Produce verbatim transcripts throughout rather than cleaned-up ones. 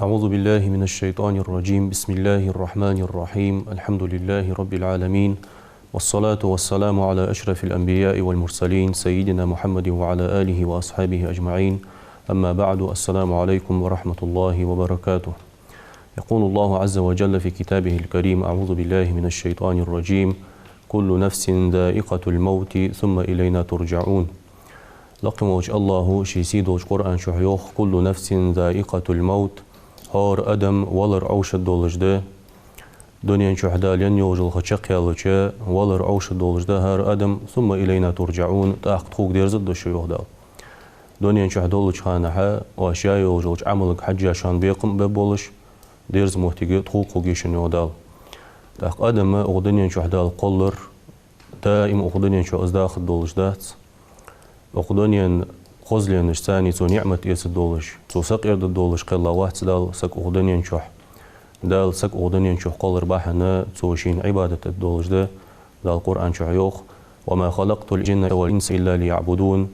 أعوذ بالله من الشيطان الرجيم. بسم الله الرحمن الرحيم. الحمد لله رب العالمين. والصلاة والسلام على أشرف الأنبياء والمرسلين سيدنا محمد وعلى آله وأصحابه أجمعين. أما بعد. السلام عليكم ورحمة الله وبركاته. يقول الله عز وجل في كتابه الكريم: أعوذ بالله من الشيطان الرجيم. كل نفس ذائقة الموت ثم إلينا ترجعون. Лакха волча АллахӀа ший сий долча Къуръан чу йоах: كل نفس ذائقة الموت. ХӀара адам валар Ӏовшадолаш да. Дунен чу Дала енна йолча хана чакхъяьлча, валар Ӏовшадолаш да хӀара адам, ثم إلينا ترجعون, тӀаккха тхога дерзаргда шо, йоах Дала. Дунен чу долча хана шоаш яь йолча Ӏамалга хьежжа шоана бекхам бе болаш, дерза моттиге тхога хургья шо, йоах Дала. ТӀаккха адам укх дунен чу Дала кхоллар, даим укх дунен чу из дахаргдолаш дац. Укх дунен хозленаш, царна цо ниӀмат эцаргдолаш, цо сакъердадолаш кхелла вац Дала саг укх дунен чу. Дала саг укх дунен чу кхоллар бахьан цо шийна Ӏибадат дергдолаш да. Дала Къуръан чу йоах: وما خلقت الجن والإنس إلا ليعبدون.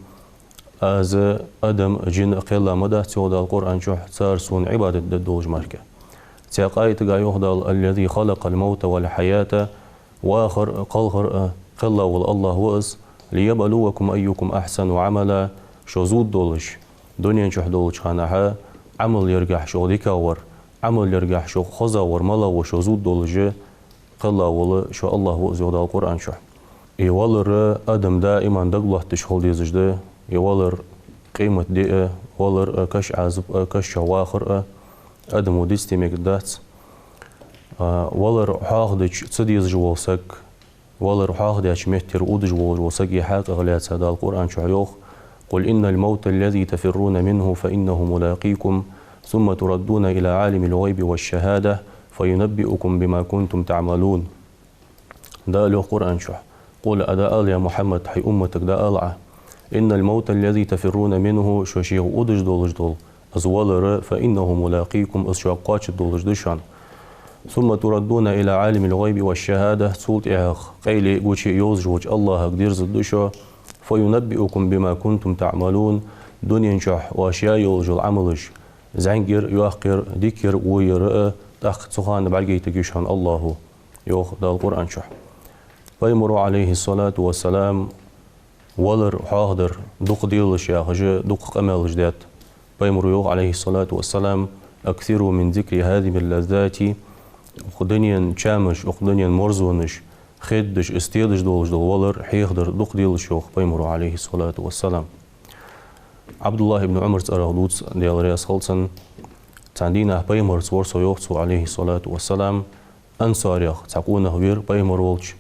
Аз адам, жин кхелла ма дац, йоах Дала Къуръан чу, цар сона Ӏибадат дергдолаш мара. Цхьаькха аятага йоах Дала: الذي خلق الموت والحياة. Вахар а, кхалхар а кхелла вола АллахӀ ва из. ليبلوكم أيكم أحسن عملا. Шо зувргдолаш, дунен чу долча хана Ӏамал ергахьа шух дикагӀвар, Ӏамал ергахьа шух хозагӀвар малагӀа ва шо зувргдолаш кхелла вола шо АллахӀ ва из, йоах Дала Къуръан чу. Из валар адам даим дагалоаттадеш хила дезаш да. Из валар къематди а, валар а, каша Ӏазап а, каша чу вахар а адамо дицде мегаргдац. А, валар хьоахадича ца дезаш вола саг, валар хьоахадаьча меттера удаш волаш вола саг, из хьакъехьа лаьца Дала Къуръан чу йоах: قل إن الموت الذي تفرون منه فإنه ملاقيكم ثم تردون إلى عالم الغيب والشهادة فينبئكم بما كنتم تعملون. Дала йоах Къуръан чу: قل, Ӏа дӀа ала, я Мухьаммад, хьай умматага дӀа ала Ӏа: إن الموت الذي تفرون منه, шо шийх удаш долаш дола из валар, فإنه ملاقيكم, из шуга кхоачаргдолаш да шоана. ثم تردون إلى عالم الغيب والشهادة, цул тӀехьагӀа къайлеи гучеи йовзаш волча АллахӀага дерзаргда шо, فينبئكم بما كنتم تعملون, дунен чу шоаш яь йолаш йола Ӏамалаш, зӀамигар а, йоккхагӀар а, дикагӀар а, воагӀар а, тӀаккха цу хана бӀаргагойтаргья шоана АллахӀа, йоах Дала Къуръан чу. Пайхамаро, عليه الصلاة والسلام, валар хьоахадар дукха делаш яхаш, дукха къамаьлаш даьд. Пайхамаро йоах, عليه الصلاة والسلام: أكثروا من ذكر هذه اللذات. Укх дунен чамаш, укх дунен марзонаш хеддаш, из тедаш долаш дола валар хьехадар дукха делаш, йоах Пайхамаро, عليه الصلاة والسلام. Ӏабдуллахь ибн Ӏумара цӀерагӀа дувц, Даьла раьза хилва цунна: цхьан дийнахьа Пайхамарца вар со, йоах цо, عليه الصلاة والسلام, ансарех цхьа къонах вера Пайхамар волча,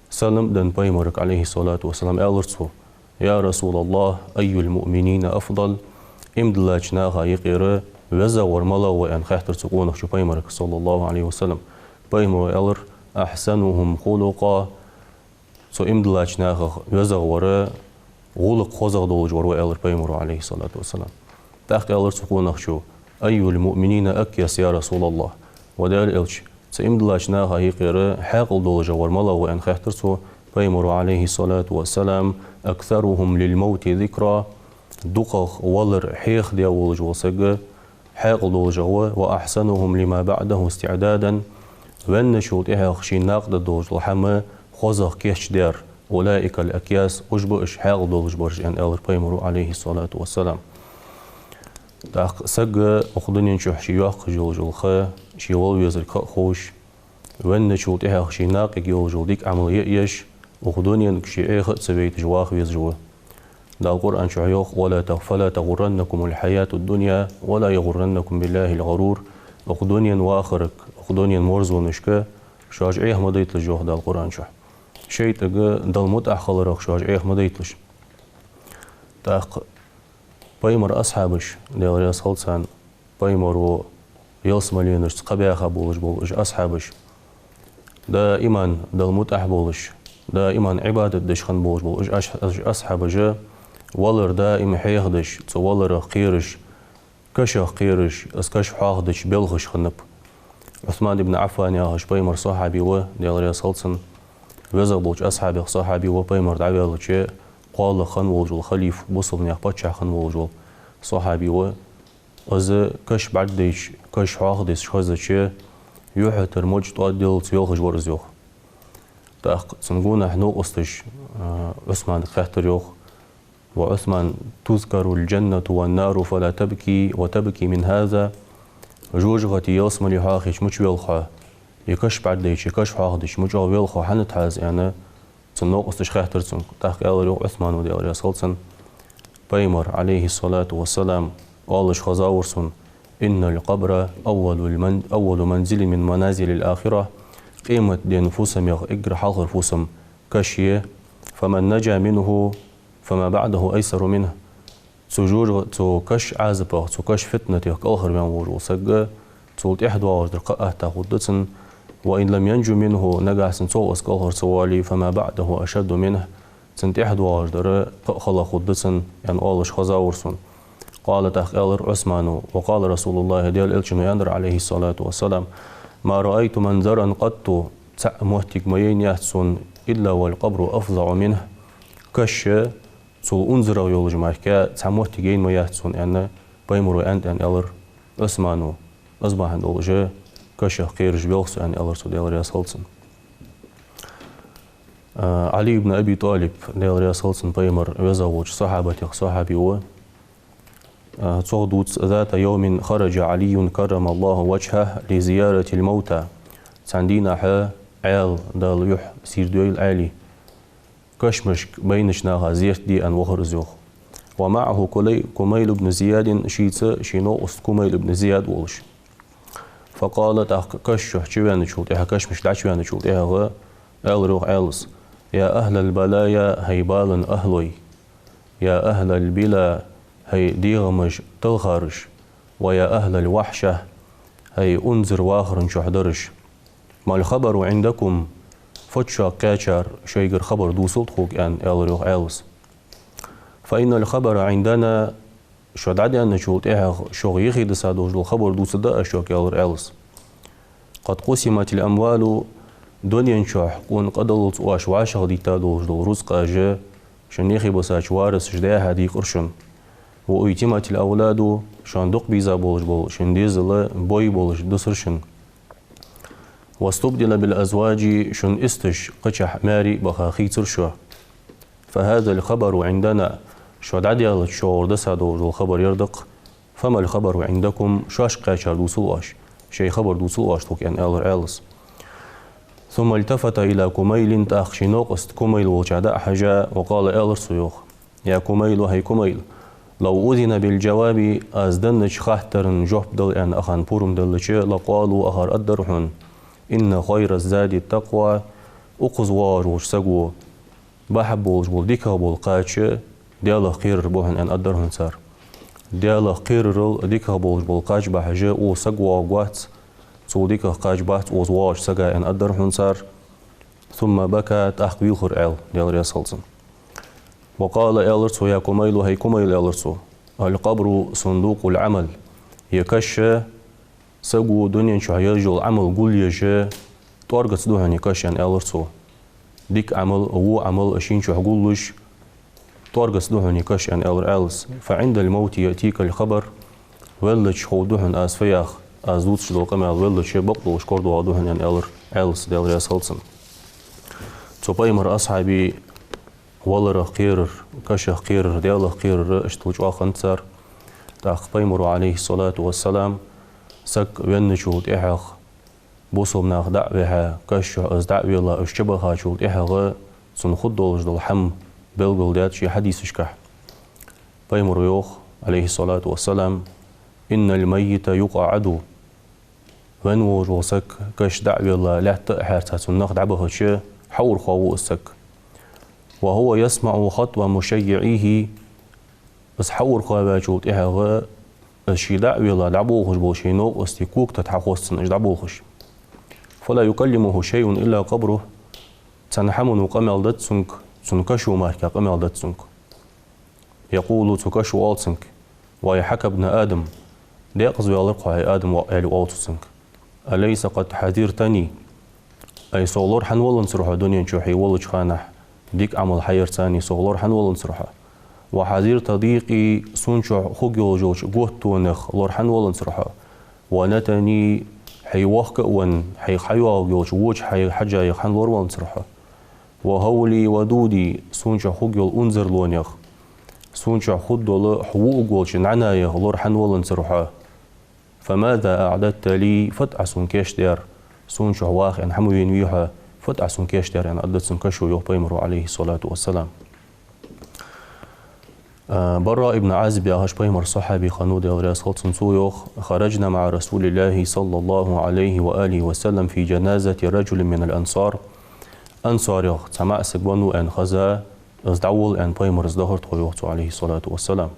салам а денна Пайхамарга, عليه الصلاة والسلام, аьлар цо: يا رسول الله، أي المؤمنين أفضل؟ Иман диллача наха юкъера везагӀвар малагӀа ва, аьнна, хаьттар цу къонахчо Пайхамарга, صلى الله عليه وسلم. Пайхамаро аьлар: أحسنهم خلقا. Цу иман диллача нахах везагӀвар гӀулакх хозагӀа долаш вар ва, аьлар Пайхамаро, عليه الصلاة والسلام. ТӀаккха аьлар цу къонахчо: أي المؤمنين أكيس يا رسول الله؟ Ва Даьла Элча, цу иман диллача наха юкъера хьаькъал долаш вар малагӀа ва, аьнна, хаьттар цо Пайхамаро, عليه الصلاة والسلام: أكثرهم للموت ذكرا. ДукхагӀа валар хьехадаь волаш вола саг хьаькъал долаш ва, وأحسنهم لما بعده استعدادا. Венначул тӀехьагӀа шийна накъадаргдолаш дола хӀама хозагӀа кийчдаьр, أولئك الأكياس, уж ба уж хьаькъал долаш бараш, аьнна, аьлар Пайхамаро, عليه الصلاة والسلام. ТӀаккха саг укх дунен чу ше йоаккхаш йолаш йола ха, ше вала везар ха а ховш, венначул тӀехьагӀа ший накъиг йолаш йола дика Ӏамал е а еш, укх дуненга ше Ӏеха а ца вайташ ваха везаш ва. Дала Къуръан чу йоах: ولا تغ-، فلا تغرنكم الحياة الدنيا ولا يغرنكم بالله الغرور. Укх дунен вахарга, укх дунен марзонашка шоаш Ӏеха ма дайталаш, йоах Дала Къуръан чу. ШайтӀага Далла мутӀахьа хиларах шоаш Ӏеха ма дайталаш. ТӀаккха Пайхамара асхьабаш, Даьла раьза хилва царна, Пайхамаро ялсмаленашца кхаъ баьха болаш бола уж асхьабаш, даим Далла мутӀахьа болаш, даим Ӏибадат деш хинна болаш бола уж аш-, уж асхьабаш, валар даим хьехадеш, цу валарах кхераш, кашах кхераш, из каш хьоахадича белхаш хиннаб. Ӏусман ибн Ӏаффан яхаш Пайхамара сахьаби ва, Даьла раьза хилва цунна, везагӀа болча асхьабех сахьаби ва, Пайхамар дӀаваьлча кхоалагӀа хинна волаш вола халифа, бусалба наьха паччахь хинна волаш вола сахьаби ва. Из каш бӀаргадайча, каш хьоахадеш хезача, юхьатара модж тӀоадделлалца велхаш вар из, йоах. ТӀаккха цун гонахьа новкъосташ, а, Ӏусманга хаьттар, йоах: «وعثمان، تذكر الجنة والنار فلا تبكي وتبكي من هذا؟» ЖожагӀатеи ялсмалеи хьоахайича мича велх хьо? Из каш бӀаргадайча, из каш хьоахадича мича велх хьо, хӀана да хьа из, аьнна, цун новкъосташа хаьттар цунга. ТӀаккха аьлар, йоах, Ӏусмана, Даьла раьза хилва цунна: «Пайхамар, Ӏалайхи ссалату вассалам, оалаш хезавар сона: إن القبر أول المن-، أول منزل من منازل الآخرة. Къематден фусамех эггара хьалхара фусам каш я. فمن نجا منه فما بعده أيسر منه». Цу жожа-, цу каш Ӏазапах, цу каш фитнатех кӀалхарваьнна волаш вола саг, цул тӀехьа доагӀаш дар кхы а атта хургда цунна. «وإن لم ينج منه», нагахьа санна цох из кӀалхар ца вале, «فما بعده أشد منه», цунна тӀехьа доагӀаш дар кхы а хала хургда цунна, аьнна, оалаш хезавар сона. قال, тӀаккха аьлар Ӏусмана: «وقال رسول الله», Даьла Элчано аьннадар, Ӏалайхи ссалату вассалам: «ما رأيت منظرا قط», цхьа моттиг ма яйнаяц сона, «إلا والقبر أفظع منه». Каш цул унзарагӀа йолаш мара цхьа моттиг яйна ма яц сона, аьнна, Пайхамаро аьннад, аьнна, аьлар Ӏусмана. Из бахьан долаш кашах кхераш велх со, аьнна, аьлар цо, Даьла раьза хилва цунна. А, Ӏали ибн Аби ТӀалиб, Даьла раьза хилва цунна, Пайхамар веза волча сахьабатех сахьаби ва. А, цох дувц: «ذات يوم خرج علي كرم الله وجهه لزيارة الموتى». Цхьан дийнахьа Ӏаьла, Даьла юхь сийрда йойла Ӏаьлий, кашамашка байнача наха зерат де аьнна вахар из, йоах. «ومعه كلي-، كميل بن زياد», шийца ший новкъост Кумайл ибн Зияд волаш. «فقال», тӀаккха каш чу чувеначул тӀехьагӀа, кашамашка дӀачувеначул тӀехьагӀа, аьлар, йоах, Ӏаьлас: «يا أهل البلايا», хӀай балан ахӀлой, «يا أهل البلا», хӀай дегӀамаш талхараш, «ويا أهل الوحشة», хӀай унзара вахара чу дараш. «ما الخبر عندكم؟» Фу да шуга кхаьчар, шоайгара хабар дувцал тхога, аьнна, аьлар, йоах, Ӏаьлас. «فإن الخبر عندنا», шо дӀаденначул тӀехьагӀа шуга юхедиса долаш дола хабар дувцаргда аз шуга, аьлар Ӏаьлас. «قد قسمت الأموال», дунен чу къона къадаллалца оаш вӀашагӀдетта долаш дола рузкъаш шун юхебисача варисаша дӀа-хьа дийкъар шоана. «وأيتمت الأولاد», шоана дукха беза болаш бола шун дезал бой болаш дусар шоана. «واستبدل بالأزواج», шун исташ кхычахьа маьре а баха хийцар шо. «فهذا الخبر عندنا», шо дӀадаьлча шугара диса долаш дола хабар ер да-кх. «فما الخبر عندكم؟» Шоашка кхаьчар дувцал оаш, шоай хабар дувцал оаш тхога, аьнна, аьлар Ӏаьлас. «ثم التفت إلى كميل», тӀаккха ший новкъост Кумайл волча дӀа а хьежа, «وقال», аьлар цо, йоах: «يا كميل», хӀай Кумайл, «لو أذن بالجواب», аз деннача хаттара жоп дала аьнна ахарна пурам делча, «لقالوا», ахар аргдар хьона: «إن خير الزاد التقوى», укхаза воагӀаш волча саго бахьа болаш бола, дикагӀа бола кхача Даьлах кхерар ба хьона, аьнна, аргдар хьона цар. Даьлах кхерарал дикагӀа болаш бола кхача бахьаш укхаза саг воагӀаргвац, цул дикагӀа кхача бац укхаза воагӀача сага, аьнна, аргдар хьона цар. «ثم بكى», тӀаккха вийлхар Ӏаьла, Даьла раьза хилва цунна. «وقال», аьлар цо: «يا كميل», хӀай Кумайл, аьлар цо, «القبر صندوق العمل». Ер каш саго дунен чу еш йола Ӏамал гулъеш тӀоргац да хьона ер каш, аьнна, аьлар цо. Дика Ӏамал, во Ӏамал шийна чу гуллуш тӀоргац да хьона ер каш, аьнна, аьлар Ӏаьлас. «فعند الموت يأتيك الخبر», веллача ховргда хьона аз фу йоах, аз дувцаш дола къамаьл веллача бакъдолаш корадоагӀаргда хьона, аьнна, аьлар Ӏаьлас, Даьла раьза хилва цунна. Цу пайхамара асхьабий валарах кхерар, кашах кхерар, Даьлах кхерар иштта чӀоагӀа хиннад цар. ТӀаккха пайхамаро, Ӏалайхи ссалату вассалам, саг венначул тӀехьагӀа, бусалба нах дӀа а вихьа, каш чу из дӀа а велла, уж чубахачул тӀехьагӀа цунна хургдолаш дола хӀама белгалдаьд ший хьадисашка. Пайхамаро йоах, Ӏалайхи ссалату вассалам: «إن الميت يقعد». Венна волаш вола саг каш дӀа а велла, лаьтта а хьерца цунна нах дӀабахача, хьаурхо ва из саг. «وهو يسمع خطب مشيعيه». Из хьаурхо ваьчул тӀехьагӀа, из ше дӀа а велла, дӀаболхаш бола ший новкъостий когатат хьахоз цунна уж дӀаболхаш. «فلا يكلمه شيء إلا قبره». Цхьан хӀамано къамаьл дац цунга, цун кашо мара къамаьл дац цунга. «يقول», цу кашо оал цунга: «ويحك ابن آدم», декъаза ваьлар-кх хьо, хӀай Адама воӀ, аьле оал цо цунга. «أليس قد حذرتني؟» Ай, сох лор хӀана валанзар хьо дунен чу, хьо волча хана дика Ӏамал хьаярца, сох лор хӀана валанзар хьо? وحذرت ضيقي, сона чу хургйолаш йолча готтонах лорхӀан валанзар хьо. ونتني, хьай вахка а венна, хьайх хьайоагӀаргйолча воча хьай хьежжаех хьан лораваланзар хьо. وهولي ودودي, сона чу хургйола унзарлонех, сона чу хургдола хьо вуаргволча нӀанаех лорхӀан валанзар хьо. فماذا أعددت لي, фуд Ӏа сона кийчдаьр, сона чу ваха аьнна хӀама венавий хьо, фуд Ӏа сона кийчдаьр аьнна аргда цунга кашо, йоах пайхамаро, عليه الصلاة والسلام. А, Бараъ ибн Ӏазиб яхаш пайхамара сахьаби хиннав, Даьла раьза хилва цунна, цо йоах: خرجنا مع رسول الله صلى الله عليه وآله وسلم في جنازة رجل من الأنصار. Ансарех цхьа маӀа саг веннав аьнна хеза, из дӀаволла аьнна пайхамара из дахар тхо, йоах цо, عليه الصلاة والسلام.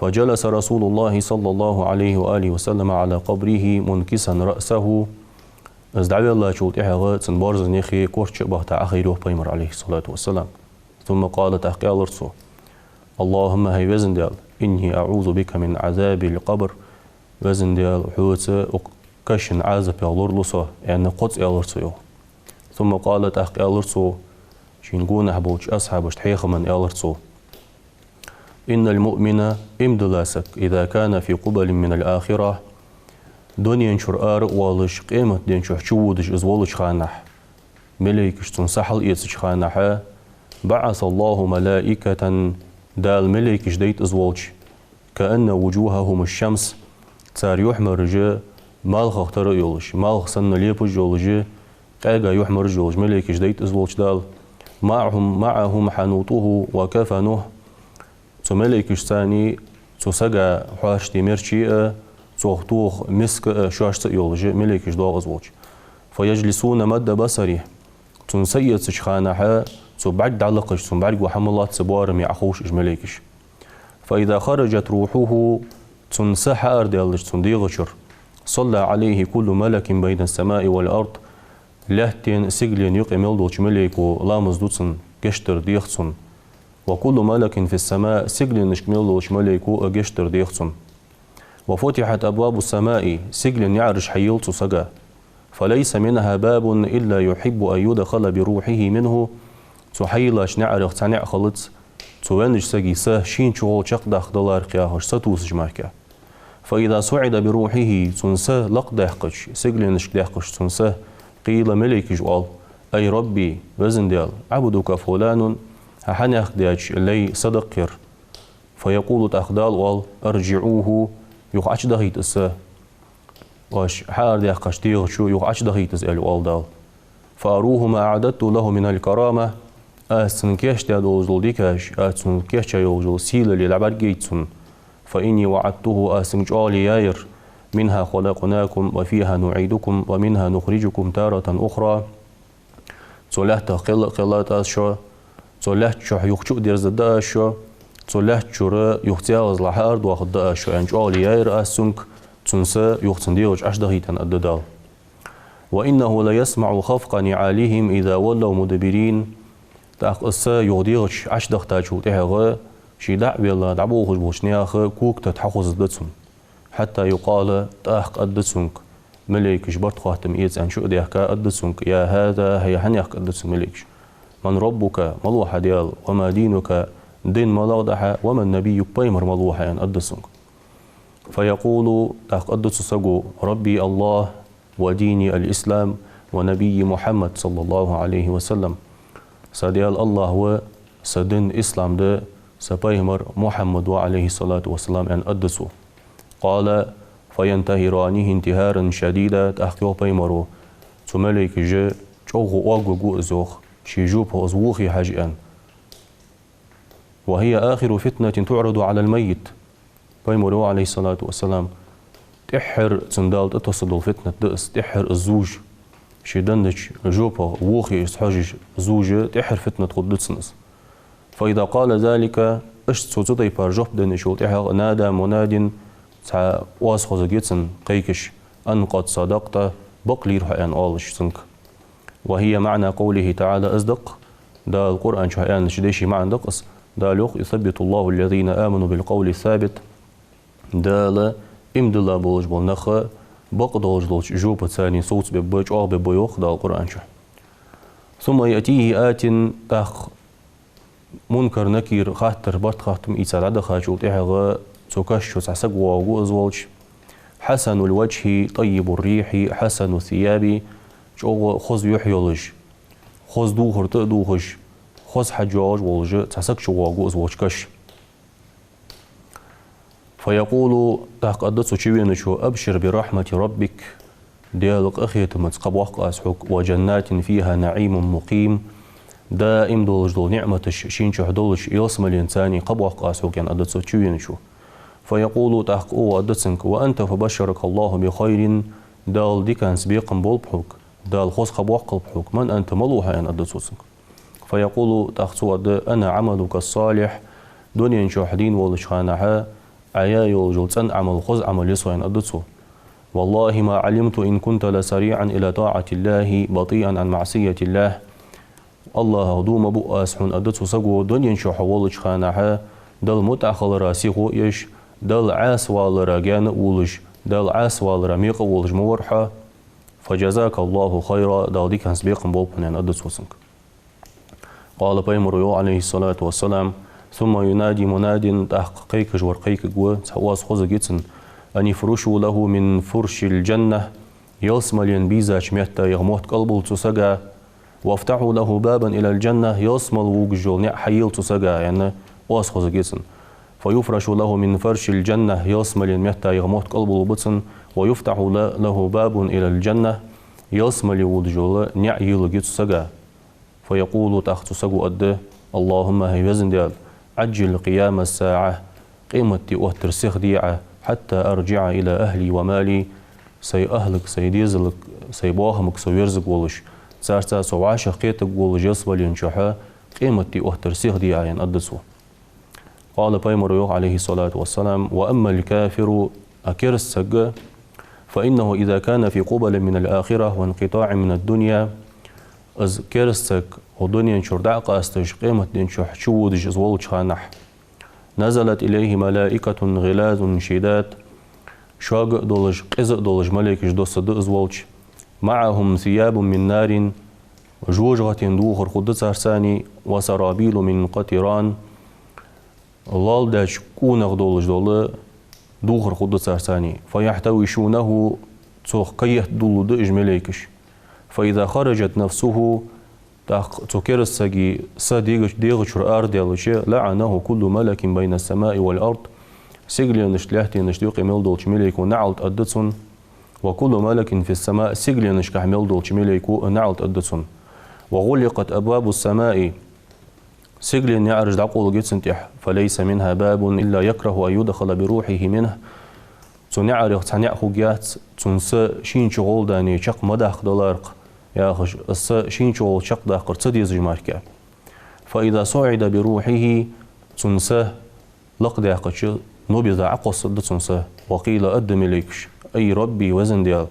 فجلس رسول الله صلى الله عليه وآله وسلم على قبره منكسا رأسه. Из дӀавеллачул тӀехьагӀа цун борзан юхе корта чу а бахийта Ӏохайра, йоах пайхамар, عليه الصلاة والسلام. ثم قال, тӀаккха аьлар цо: اللهم, хӀай Веза Даьла, إني أعوذ بك من عذاب القبر. Веза Даьла, хьоца укх каша Ӏазапах лоралу со, аьнна, кхозза аьлар цо, йоах. ثم قال, тӀаккха аьлар цо, шийна гонахьа болча асхьабашта хьехам баь аьлар цо: إن المؤمن, иман дилла саг, إذا كان في قبل من الآخرة, дунен чура ара а воалаш, къематден чу чуводаш из волча ханахь, малейкаш цунна са хьалэцача ханахь, بعث الله ملائكة, Дала малейкаш дайт из волча, كأن وجوههم الشمس, цар юхьмараш малхах тара йолаш, малх санна лепаш йолаш, къаьга юхьмараш йолаш малейкаш дайт из волча Дала. معهم, معهم حنوطه وكفنه. Цу малейкашца цу сага хьоашта мерчи а, цох тоха миска а шоашца йолаш малейкаш доагӀа из волча. فيجلسون مد بصره. Цунна са эцача ханахь, цо бӀарг дӀалакхача, цун бӀарго хӀама лоацца боараме Ӏоховш уж малейкаш. فإذا خرجت روحه, цун са хьаарадаьлча цун дегӀа чура, صلى عليه كل ملك بين السماء والأرض, лаьттан, сигален юкъе мел долча малейко ламаз ду цунна, гешт дар дех цунна. وكل ملك في السماء, сигаленашка мел долча малейко а гешт дар дех цунна. وفتحت أبواب السماء, сигален наӀараш хьайийлла цу сага. فليس منها باب إلا يحب أن يدخل بروحه منه. Цу хьайийллача наӀарех цхьа наӀар хилац, цу веннача сага са шийна чугӀолла чакхдаккха даларах яхаш сатувсаш мара. فإذا صعد بروحه, цун са лакхдаьккхача, сигаленашка даьккхача цун са, قيل, малейкаша оал: أي رب, Веза Даьла, عبدك فلان, хьа хьанехк даьча лай садакъхьар. فيقول, тӀаккха Дала оал: أرجعوه, юха Ӏочудахийта из са. Оаш хьаарадаьккхача дегӀа чу юха Ӏочудахийта из, аьле оал Дала. فأروه ما أعددت له من الكرامة, аз цунна кийчдаь долаш дола дикаш, аз цунна кийчъяь йолаш йола сийлале дӀабӀаргаяйта цунна. فإني وعدته, аз цунга чӀоагӀо яьяр: منها خلقناكم وفيها نعيدكم ومنها نخرجكم تارة أخرى. Цу лаьттах кхелла а кхеллад аз шо, цу лаьтта чу юха чу а дерзаргда аз шо, цу лаьтта чура юха цӀаьхаза хьаарадоахаргда аз шо, аьнна, чӀоагӀо яьяр аз цунга, цун са юха цун дегӀа чу Ӏочудахийта, аьнна, аргда Дала. وإنه ليسمع خفق نعالهم إذا ولوا مدبرين. ТӀаккха из са юха дегӀа чу Ӏочудахийтачул тӀехьагӀа, ший дӀа а велла, дӀаболхаш болча наьха когатат хьахозаргда цунна. حتى يقال, тӀаккха аргда цунга, малейкаша барт-хоаттам эца аьнна чу а даьхка, аргда цунга: يا هذا, хӀай хьанехк, аргда цунга малейкаша, من ربك, малав хьа Даьла, وما دينك, дин малагӀа да хьа, ومن نبيك, пайхамар малав хьа, аьнна, аргда цунга. فيقول, тӀаккха аргда цу саго: ربي الله وديني الإسلام ونبيي محمد صلى الله عليه وسلم. Са Даьла АллахӀ ва, са дин ислам да, са пайхамар Мухьаммад ва, عليه الصلاة والسلام, аьнна, аргда цо. قال: فينتهرانه انتهارا شديدا. ТӀаккха йоах пайхамаро, цу малейкаша чӀоагӀа оагавергва из, йоах, ший жопах из вохе хьажа, аьнна. وهي آخر فتنة تعرض على الميت. Пайхамаро, عليه الصلاة والسلام, тӀеххьара цунна Дала тӀатоссаргдола фитнат да из, тӀеххьара из зувш, ше деннача жопах вохе из хьожаш зувш, тӀеххьара фитнат хургда цунна из. فإذا قال ذلك, иштта цо цу тайпара жоп денначул тӀехьагӀа, نادى مناد, цхьа оаз хозаргья цунна кхайкаш: أن قد صدقت, бакълийра хьо, аьнна, оалаш цунга. وهي معنى قوله تعالى, из да-кх Дала Къуръан чу аьннача дешай маӀан да-кх из. Дала йоах: يثبت الله الذين آمنوا بالقول الثابت. Дала иман дилла болаш бола нах бакъдолаш долча жопаца совцабергба, чӀоагӀбергба, йоах Дала Къуръан чу. ثم يأتيه آت, тӀаккха Мункар, Накир хаттар, барт, хаттам ийца дӀадахачул тӀехьагӀа цу каша чу цхьа саг воагӀаргва из волча. حسن الوجه طيب الريح حسن الثياب, чӀоагӀа хоза юхь йолаш, хоза духар тӀа а дувхаш, хоза хьаж йоагӀаш волаш цхьа саг чувоагӀаргва из волча каша. فيقول, тӀаккха аргда цу чувеначо: أبشر برحمة ربك, Даьла къахетамца кхаъ боаккх аз хьога, وجنات فيها نعيم مقيم, даим долаш дола ниӀматаш шийна чу долча ялсмаленца кхаъ боаккх аз хьога, аьнна аргда цу чувеначо. فيقول, тӀаккха укхо аргда цунга: وأنت فبشرك الله بخير, Дала диканца бекхам болба хьога, Дала хоза кхаъ боаккхалба хьога, من أنت, малув хьо, аьнна аргда цо цунга. فيقول, тӀаккха цо аргда: أنا عملك الصالح, дунен чу хьо дийна волча хана хьа Ӏа яь йолаш йола цӀена Ӏамал, хоза Ӏамал я со, аьнна аргда цо. والله ما علمت إن كنت لسريعا إلى طاعة الله بطيئا عن معصية الله. АллахӀах дув ма буъ аз хьона, аргда цу саго, дунен чу хьо волча хана хьа Далла мутӀахьа хилара сихо а еш, Далла Ӏаьсавалара гаьна а вувлаш, Далла Ӏаьсавалара мекъа а волаш ма вар хьо. فجزاك الله خيرا, Дала диканца бекхам болба хьона, аьнна аргда цо цунга. قال, пайхамара йоах, عليه الصلاة والسلام: ثم ينادي مناد, тӀаккха кхайкаш вар кхайкаргва, цхьа оаз хозаргья цунна: أن افرشوا له من فرش الجنة, ялсмален бийзача меттаех мотт кӀалбала цу сага, وافتحوا له بابا إلى الجنة, ялсмала вугаш йола ниӀ хьайийлла цу сага, аьнна, оаз хозаргья цунна. فيفرش له من فرش الجنة, ялсмален меттаех мотт кӀалбалургба цунна, ويفتح له باب إلى الجنة, ялсмале водаш йола ниӀ йийлларгья цу сага. فيقول, тӀаккха цу саго аргда: اللهم, хӀай Веза Даьла, عجل قيام الساعة, къематди оттар сиха де Ӏа, حتى أرجع إلى أهلي ومالي, сай ахьлага, сай дезалга, сай боахамга со верзаргволаш, царца со вӀашагӀкхетаргволаш ялсмален чу хьа къематди оттар сиха де Ӏа, аьнна аргда цо. قال, пайхамара йоах, عليه الصلاة والسلام: وأما الكافر, а кераста саг, فإنه إذا كان في قبل من الآخرة وانقطاع من الدنيا, из кераста саг укх дунен чура дӀа а къасташ, къематден чу чуводаш из волча хана, نزلت إليه ملائكة غلاظ شداد, шога а долаш, къиза а долаш малейкаш доссаргда из волча, معهم ثياب من نار, жожагӀатен духар хургда царца, وسرابيل من قطران, лоалдаьча кӀунах долаш дола духар хургда царца, فيحتوشونه, цох каетта дуллургда уж малейкаш, فإذا خرجت نفسه, тӀаккха цу кераста сага са дегача, дегӀа чура арадаьлча, لعنه كل ملك بين السماء والأرض, сигаленашта, лаьттанашта юкъе мел долча малейко наӀалт аргда цунна, وكل ملك في السماء, сигаленашкахь мел долча малейко наӀалт аргда цунна. وغلقت أبواب السماء, сигален наӀараш дӀакъовларгья цунна тӀехьа, فليس منها باب إلا يكره أن يدخل بروحه منه, цу наӀарех цхьа наӀар хургьяц, цун са шийна чугӀолла чакх ма даккхадаларах, яхаш, са шийна чугӀолла чакхдаккхар ца дезаш мара. فإذا صعد بروحه, цун са лакхдаьккхача, небеса Ӏокхоссаргда цун са, وقيل, аргда малейкаша: أي ربي, Веза Даьла,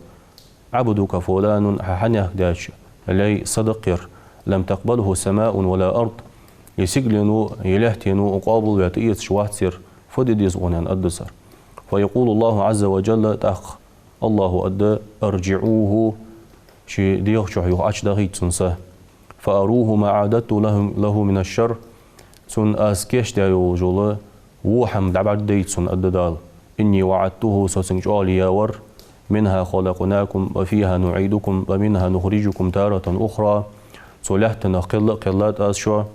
عبدك فلان, хьа хьанехк даьча лай са да-кх ер, لم تقبله سماء ولا أرض, е сигалено, е лаьттано къоабалваь тӀаэцаш вац ер, фу де деза цунна, аьнна аргда цар. فيقول الله عز وجل, тӀаккха АллахӀа аргда: أرجعوه, ший дегӀа чу юха Ӏочудахийта цун са. فأروه ما أعددت له، له من الشر, цунна аз кийчдаь йолаш йола во хӀама дӀабӀаргадайта цунна, аргда Дала. إني وعدته, со цунга чӀоагӀо яь вар, منها خلقناكم وفيها نعيدكم ومنها نخرجكم تارة أخرى, цу лаьттанах кхелла а кхеллад аз шо,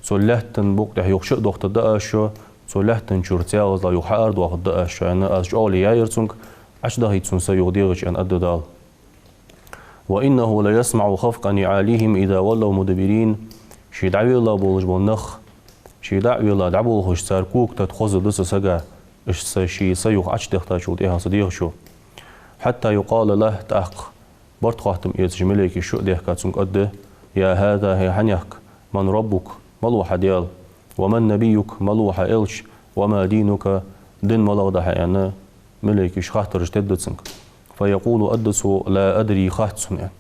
цу лаьттан букъа тӀа юха чу а дохийтаргда аз шо, цу лаьттан чура цӀагӀаза юха хьаарадоахийтаргда аз шо, аьнна, аз чӀоагӀо яь яр цунга, Ӏочудахийта цун са юха дегӀа чу, аьнна аргда Дала. وإنه ليسمع خفق نعالهم إذا ولوا مدبرين, ше дӀавелла болаш бола нах, ше дӀа а велла дӀаболхаш, цар кога тата хозаргда цу сага, иштта ший са юха Ӏочудахийтачул тӀехьагӀа цу дегӀа чу. حتى يقال له, тӀаккха барт-хаттам эцаш малейкаш чу а дехка цунга аргда: يا هذا, хӀай хьанехк, من ربك, малув хьа Даьла, ومن نبيك, малув хьа элча, وما دينك, дин малагӀа да хьа, аьнна, малейкаша хаттараш тедда цунга. فيقول, аргда цо: لا أدري, хац сона, аьнна.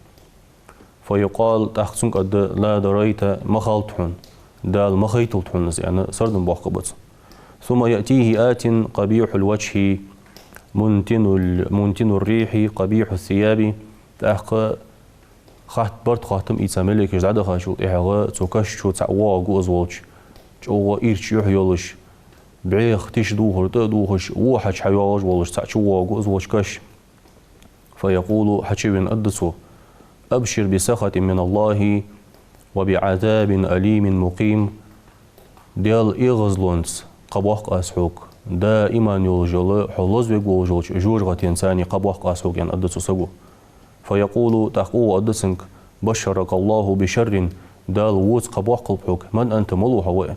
فيقال, тӀаккха цунга аргда: لا دريت, ма хаалт хьона, Дала ма хайталда хьона из, аьнна, сардам боаккхаргба цунна. ثم يأتيه آت قبيح الوجه منتن ال-، منتن الريح قبيح الثياب, тӀаккха хатт-, барт-хаттам ийца малейкаш дӀадахачул тӀехьагӀа цу каша чу цхьа воагӀаргва из волча, чӀоагӀа ирча юхь йолаш, бӀеха тиша духар тӀа а духаш, во хьачу хьайоагӀаш волаш цхьаъ чувоагӀаргва из волча каша. فيقول, хьачувена аргда цо: أبشر بسخط من الله وبعذاب أليم مقيم. Даьла эгӀазлонца кхаъ боаккх аз хьога, даим йолаш йола, хьо лозавергволаш йолча жожагӀатенца кхаъ боаккх аз хьога, аьнна аргда цу саго. فيقول, тӀаккха укхо аргда цунга: بشرك الله بشر, Дала воца кхаъ боаккхалба хьога, من أنت, мала ва хьо, ва а.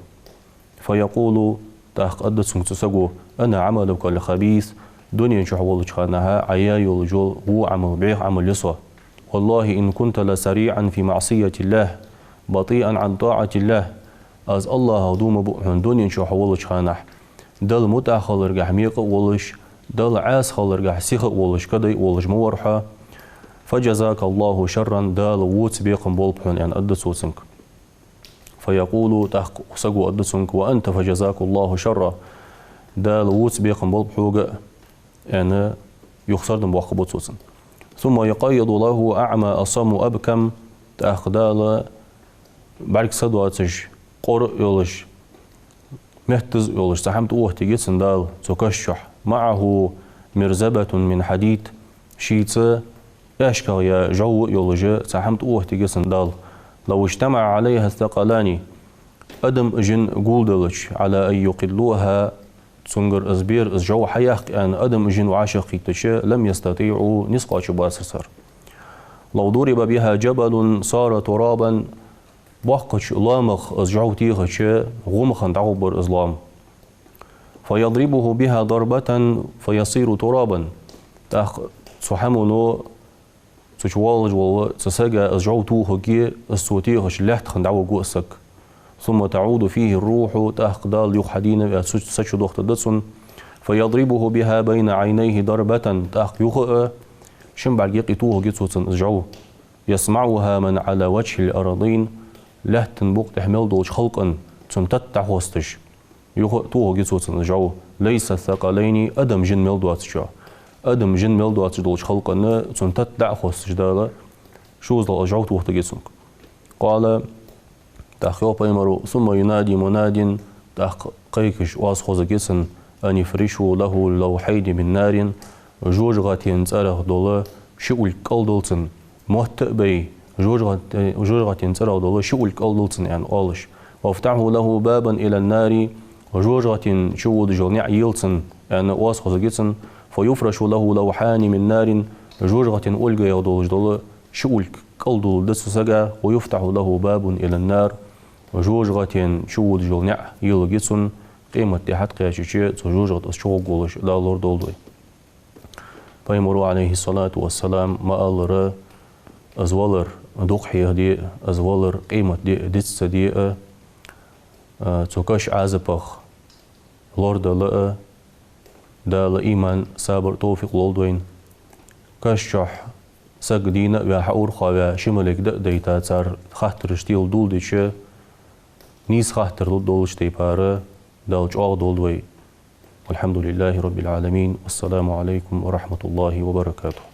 فيقول, тӀаккха аргда цунга цу саго: أنا عملك الخبيث, дунен чу хьо волча хана Ӏа яь йолаш йола во Ӏамал, бӀеха Ӏамал я со. والله إن كنت لسريعا في معصية الله بطيئا عن طاعة الله. Аз АллахӀах дув ма буъ хьона, дунен чу хьо волча хана Далла мутӀахьа хиларгахьа мекъа а волаш, Далла Ӏаса хиларгахьа сиха а волаш, кадай а волаш ма вар хьо. فجزاك الله شرا, Дала воца бекхам болба хьона, аьнна аргда цо цунга. فيقول, тӀаккха саго аргда цунга: وأنت فجزاك الله شرا, Дала воца бекхам болба хьога а, аьнна, юха сардам боаккхаргба цо цунна. ثم يقيض له أعمى أصم أبكم, тӀаккха Дала бӀарг са доацаш, къора а йолаш, меттаз а йолаш цхьа хӀама тӀаоттаргья цунна Дала цу каша чу. معه مرزبة من حديد, шийца аьшках яь жӀов а йолаш цхьа хӀама тӀаоттаргья цунна Дала. لو اجتمع عليها الثقلان, адам а жин а гулделча, على أن يقلوها, цунгара из бер, из жӀов хьаяккха аьнна, адам а жин а вӀашагӀкхийттача, لم يستطيعوا, низ кхоачаргбацар цар. لو ضرب بها جبل صار ترابا, боккхача лоамах из жӀов техача, гӀум хинна дӀагӀоргбар из лоам. فيضربه بها ضربة فيصير ترابا. ТӀаккха цу хӀамано, цу чу воаллаш волча цу сага из жӀов тохаргья, из цо техача лаьтта хинна дӀаваргва из саг. ثم تعود فيه الروح, тӀаккха Дала юха хьадийна а ваь, цу са чу дохийтаргда цунна. فيضربه بها بين عينيه ضربة, тӀаккха юха а шин бӀарга юкъе тохаргья цо цунна из жӀов. يسمعها من على وجه الأرضين, лаьттан букъа тӀа мел долча халкъа цун тата дӀахоссаш, юха а тохаргья цо цунна из жӀов. ليس الثقلين, адам а жин а мел доацача, адам а жин а мел доацаш долча халкъа цун тата дӀа а хоссаш Дала, шозлагӀа из жӀов тохийтаргья цунга. قال, тӀаккха йоах пайхамаро: ثم ينادي مناد, тӀаккха кхайкаш оаз хозаргья цунна: أن افرشوا له لوحين من نار, жожагӀатен цӀерах дола ши улг кӀалдала цунна, мотт а бай, жожагӀате-, жожагӀатен цӀерах дола ши улг кӀалдала цунна, аьнна, оалаш. وافتحوا له بابا إلى النار, жожагӀатен чу водаш йола наӀар ела цунна, аьнна, оаз хозаргья цунна. فيفرش له لوحان من نار, жожагӀатен ульгах долаш дола ши улг кӀалдоаларгда цу сага. ويفتح له باب إلى النار, жожагӀатен чу водаш йола наӀар еларгья цунна, къематди хьатӀакхаьчача, цу жожагӀатах из чугӀоргволаш Дала лорадолда вай. Пайхамаро, عليه الصلاة والسلام, ма аллара, из валар дукха хьехаде а, из валар къематди диц ца де а, а, цу каша Ӏазапах лорадала а, Дала иман, сабар, товфикъ лолда вайна. Каша чу саг дийна а ваь, хьаурхо а ваь, ши малейк дӀа а дайта, цар хаттараш тӀа доладича, нийса хаттар лургдолча тайпара Дала чӀоагӀдолда вай. والحمد لله رب العالمين. والسلام عليكم ورحمة الله وبركاته.